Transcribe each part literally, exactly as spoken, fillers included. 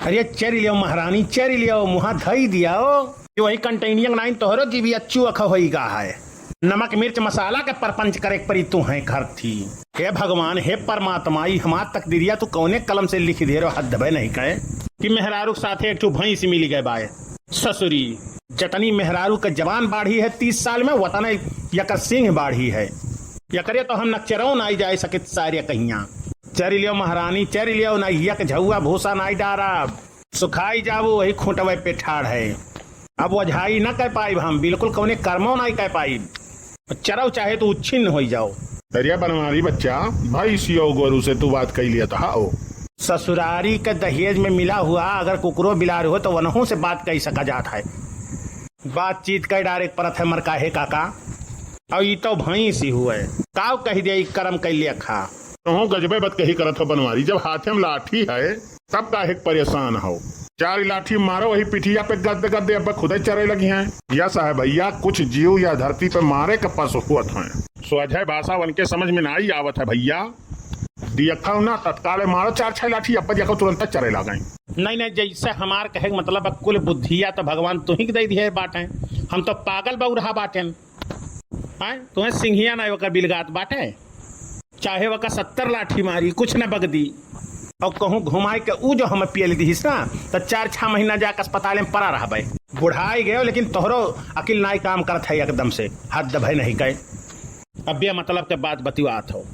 अरे चरि लियो महारानी, चरि लियो, मुहा धई दियो। कि वही कंटेनियन नाइन तोहरो जीवी अच्छू अख होई गा है। नमक मिर्च मसाला के परपंच करे के परी तू है घर थी। हे भगवान, हे परमात्मा, ई हमार तकदीरिया तू कौने कलम से लिखि दे रहो, हद भय नहीं कहे कि मेहरारू के साथे एक ठो भैंस मिलि गए बाए। ससुरी, जतनी मेहरारू के जवान बाढ़ी है तीस साल में, वतने यकर सिंह बाढ़ी है। यकरे तो हम नक्चरौ नाई जाए सकित सारे कहिया। चरि लियो महारानी, चरि लियो, ना यक झौआ भूसा नाई डारब। सुखाई जाबू, वही खूंटवे पे ठाड़ है। अब ओझाई न कह पाइब हम, बिल्कुल कौने कर्मो नाई कह पाइब। चरौ चाहे तो उच्छिन्न होई जाओ। अरे बनवारी बच्चा, भैंसियो गोरू से तू बात कई लिया था, आओ। ससुरारी के दहेज में मिला हुआ अगर कुकुरो बिलार हो तो वनहू से बात कही सका जात है। बातचीत कई डारे के परत है मर काहे काका। और ई तो भैंस ही हुए, काव कही दे, ई करम कई लेखा। तोहूँ गजबे बात कही करत हो बनवारी, जब हाथे में लाठी है तब काहे के परेशान हो। चार लाठी मारो वही पिठिया पे गद्द गद्द, अब खुदे चरे लगी हैं। या साहब भैया, कुछ जीव या धरती पे मारे के पशु हुअत हैं। सोझे भाषा उनके समझ में नाई आवत है भैया। दियखा ना तत्काले मारो चार छह लाठी, अब देखो तुरंत चरे लागे। नहीं नहीं, जैसे हमार कहे के मतलब अब कुल बुद्धिया तो भगवान तुही के दे दिए बाटे। हम तो पागल बौरहा बाटेन। आय, तुम्हें सिंहिया ना ओकर बिलगात बाटे, चाहे ओकर सत्तर लाठी मारी, कुछ न बगदी। और कहूँ घुमाए के ऊ जो हमें पियल दिहिस ना, तो चार छह महीना जाके अस्पताल में पड़ा रहबे। बुढ़ाई गयो, लेकिन तोहरो अकिल नाई काम करत है एकदम से, हद भय नहीं गए। अब ये मतलब के बात बतिवात हो।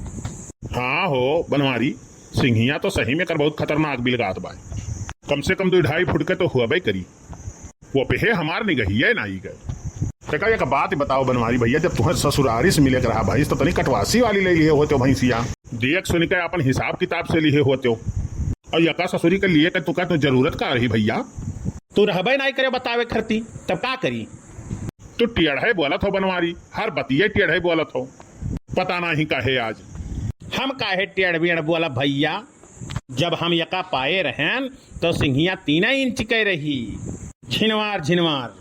हाँ हो बनवारी, सिंहिया तो सही में कर बहुत खतरनाक बिलगात बा। कम से कम दो ढाई फुट के तो हुआ करी। वो पे है हमार निगहिए नाई गए। तेका एक बात बताओ बनवारी भैया, जब तुम्हें ससुरारी से मिले के रहा भैंस, तो तनी कटवासी वाली ले लिए होते हो भैंसिया। देख सुन के अपन हिसाब किताब से लिए होते हो। और यका ससुरी के लिए के तुका तो जरूरत का रही भैया? तू रहबे नाई करे बतावे खरती, तब का करी? तू टेढ़े बोलत हो बनवारी, हर बतिये टेढ़े बोलत हो। पता नहीं काहे आज। हम काहे टेढ़ बेढ़ बोला भैया? जब हम यका पाए रहन, तो सिंहिया तीन इंच के रही। झिनवार, झिनवार।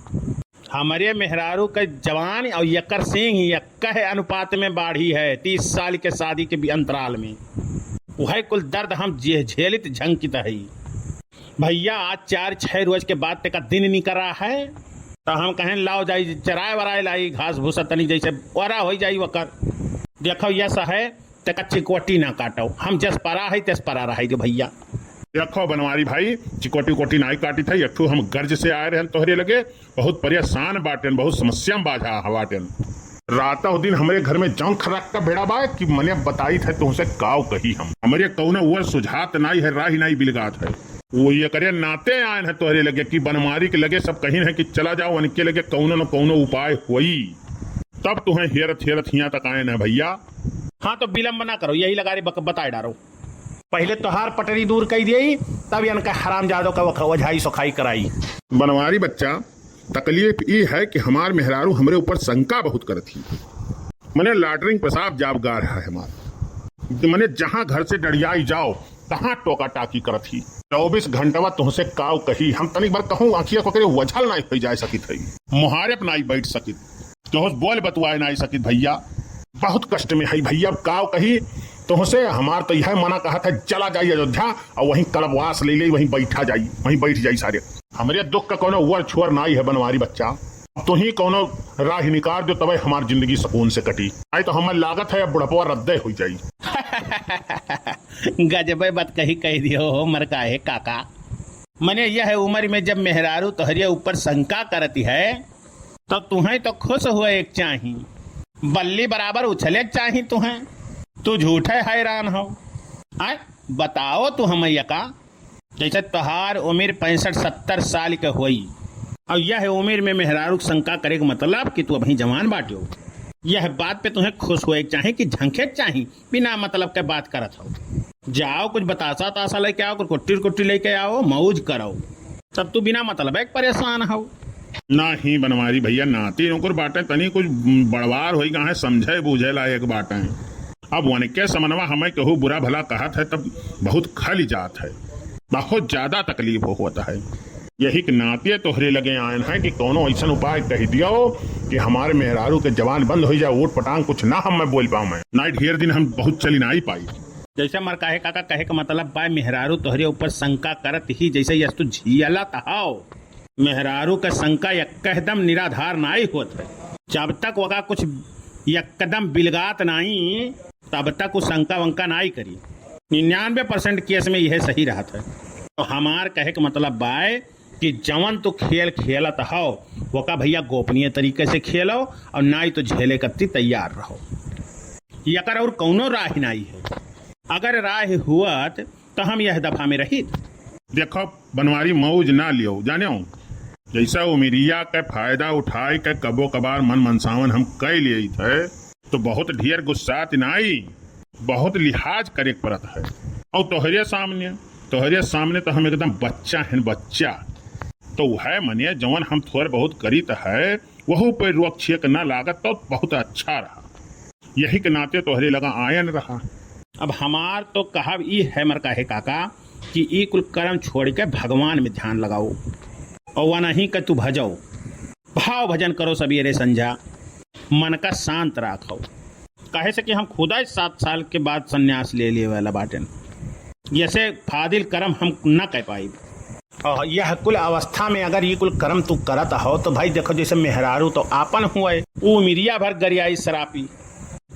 हमरे मेहरारू के जवान और यकर सिंह यक्का है अनुपात में बाढ़ी है, तीस साल के शादी के भी अंतराल में। वह कुल दर्द हम जे-, झेलित झंकित हई। भैया, आज चार छह रोज के बाद तेका दिन निकरा है, तो हम कहें, "लाओ जाई, चराए वराए लाई, घास भूसा तनी जैसे ओरा होई जाई वकर।" देखो, यस है, तेका चिकोटी ना काटो, हम जस परा है, तस परा रहाई दे भैया। देखो बनवारी भाई, चिकोटी उकोटी नाई काटी था, एक ठो हम गर्ज से आए रहन तोहरे लगे, बहुत परेशान बाटेन, बहुत समस्या में बाझा बाटेन। रातों दिन हमरे घर में जौन खर्राटा भेड़ा बा कि मने बताई थे तुमसे काव कही हम। हमरे कौनो ओर सुझात नाई है, राही नाई बिलगात है। वो ये करे नाते आयन है तोहरे लगे कि बनवारी के लगे सब कहिन है कि चला जाओ, उनके लगे कौनो न कौनो उपाय होई। तब तुम्हें हेरत हेरत हियां तक आयन है भैया। हाँ, तो विलम्ब ना करो, यही लगारे बक-, बताए डारो। पहिले तोहार पटरी दूर कई देई, तब इनका हरामजादों का वख-, ओझाई सोखाई कराई। बनवारी बच्चा, तकलीफ ई है कि हमार मेहरारू हमरे ऊपर शंका बहुत करत ही। मने latrine पेशाब जाब गार है हमार। मने जहाँ घर से डड़ियाई जाओ, तहाँ टोका टाकी करत ही। चौबीस घंटवा तुहसे काव कही, हम तनिक बार कहूँ आँखिया को करे वझल नाई होई जाए सकित है, मुहारे पे नाई बैठ सकित। तोहस बोल बतुआए नाई सकित भैया, बहुत कष्ट में है भैया, अब काव कही तोहसे। हमार तो यह मना कहत है, चला जाई अयोध्या और वहीं कल्पवास ले ले, वहीं बैठा जाई, वहीं बैठ जाई सारे। हमरे दुख का कोनो ओर छोर नाई है बनवारी बच्चा, अब तुही कोनो राह निकार दो, तबे हमार जिंदगी सुकून से कटी। आई तो हमें लागत है अब बुढ़पवा रद्दे हुई जाई। गजबे बात कही कह दियो हो मर काहे काका। मने यह उम्र में जब मेहरारू तोहरे ऊपर शंका करती है, तो तुहें तो खुश हुए एक चाही, बल्ली बराबर उछले के चाही तुहें। तू झूठे हैरान हो। आय, बताओ तू हम यका, जैसे तोहार उम्र पैंसठ सत्तर साल के होई, और यह उम्र में मेहरारू के शंका करे के मतलब कि तू अभी जवान बाट्यो। यह बात पे तुहें खुश होए के चाही कि झंखे के चाही, बिना मतलब के बात करत हो। जाओ कुछ बतासा तासा लेके आओ, कुछ कुट्टी कुट्टी लेके आओ, मौज करो। तब तू बिना मतलब एक परेशान हो। नाही बनवारी भैया, नाती नौकर बाटे, तनी कुछ बड़वार होई गा है, समझे बूझे लायक बाटे। अब वनके समनवा हमें केहू बुरा भला कहत है तब बहुत खली जात है, बहुत ज्यादा तकलीफ होत है। यही के नाते तोहरे लगे आयन है कि कौनो ऐसन उपाय कह दियो कि हमारे मेहरारू के जबान बंद हो जाए, ऊट पटांग कुछ ना हम मैं बोल पाऊँ मैं। नाई ढेर दिन हम बहुत चली नाई पाई। जैसे मर काहे काका कहे का मतलब बा, मेहरारू तोहरे ऊपर शंका करत ही जैसे यस तू झियलत हौ। मेहरारू का शंका एकदम निराधार नाई होत है। जब तक वका कुछ एकदम बिलगात नाई, तब तक वो शंका वंका नाई करी। निन्यानवे परसेंट केस में यह सही रहत है। तो हमार कहे का मतलब बाय कि जवन तू खेल खेलत हौ, वका भैया गोपनीय तरीके से खेलो और नाई तो झेले कत्ती तैयार रहो। यकर और कौनो राह नाई है। अगर राह हुअत तो हम यह दफा में रहित। देखो बनवारी, मौज ना लियो, जाने हो, जैसा उमिरिया के फायदा उठाए के कबो कबार मन मनसावन हम कह लिए थे, तो बहुत ढेर गुस्सात नाई, बहुत लिहाज करे के पड़त है। और तोहरे सामने, तोहरे सामने तो हम एकदम बच्चा हैं, बच्चा। तो वह मने जवन हम थोड़ बहुत करीत है, वहू पे रोक छेक ना लागत तो बहुत अच्छा रहा। यही के नाते तोहरे लगा आयन रहा। अब हमार तो कहब ई है मर काहे काका कि ई कुल कर्म छोड़ के भगवान में ध्यान लगाओ और वनही का तू भजो। भाव भजन करो सबेरे संझा, मन का शांत राखो। काहे से कि हम खुदा सात साल के बाद संन्यास ले लिए वाला बाटेन, यसे फादिल कर्म हम न कर पाई। और यह कुल अवस्था में अगर ये कुल कर्म तू करत हो तो भाई देखो, जैसे मेहरारू तो आपन हुए, ऊ मिरिया भर गरियाई शरापी,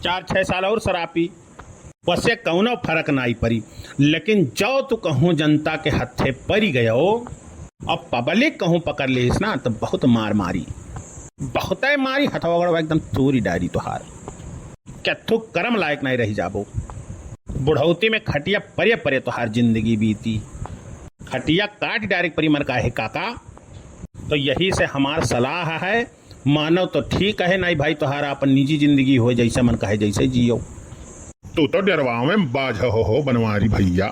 चार छह साल और शरापी, वसे कौनो फर्क नाई पड़ी। लेकिन जो तू कहूँ जनता के हत्थे पड़ी गयो, अब पब्लिक कहूँ पकड़ लेस ना तो बहुत मार मारी, बहुते मारी, हथवा गोड़वा एकदम तोरी डारी तोहार। क्या तू कर्म लायक नाई रह जाबो? बुढ़ौती में खटिया परे परे तोहार जिंदगी बीती, खटिया काट डारे के परी मर काहे काका। तो यही से हमार सलाह है, मानो तो ठीक है, नाई भाई तोहार अपन निजी जिंदगी हो, जैसे मन कहे जैसे जियो। तू तो डरवावे में बाझ हो, हो बनवारी भैया।